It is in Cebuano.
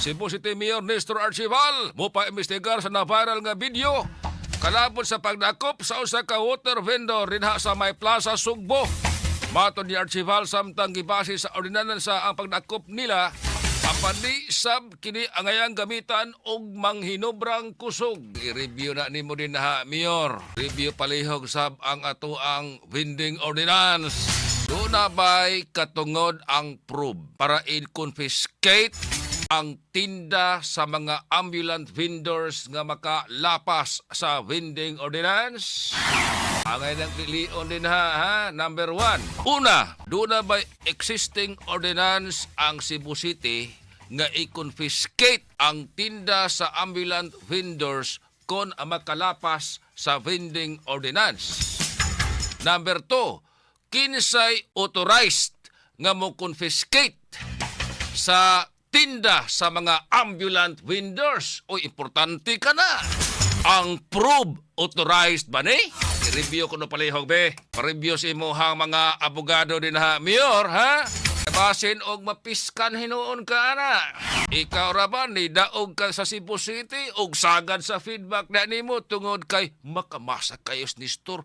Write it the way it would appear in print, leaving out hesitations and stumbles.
Cebu City Mayor Nestor Archival mo pa-imbestigar sa na-viral nga video kalabot sa pagdakop sa usa ka water vendor dinha sa May Plaza, Sugbo. Matod ni Archival, samtang gibase sa ordinansa ang pagdakop nila, apan di sab kini angayang gamitan og manghinobrang kusog. I-review na nimo dinha, Mayor. Review palihog sab ang atoang vending ordinance. Duna ba'y katungod ang proof para i-confiscate ang tinda sa mga ambulant vendors nga makalapas sa vending ordinance? Angay ng lilion din ha, ha? Number 1. Una, duna ba existing ordinance ang Cebu City nga i-confiscate ang tinda sa ambulant vendors kon ang makalapas sa vending ordinance? Number 2, kinsay authorized nga mo confiscate sa tinda sa mga ambulant vendors? O importante ka na. Ang proof, authorized ba ni? I-review ko no palihog be. Pa-review sa imuhang mga abogado din ha, Mayor, ha? Basin og mapiskan hinuon ka ana. Ikaw ra ba ni daog ka sa Cebu City og sagad sa feedback na nimo tungod kay makamasa kayos ni store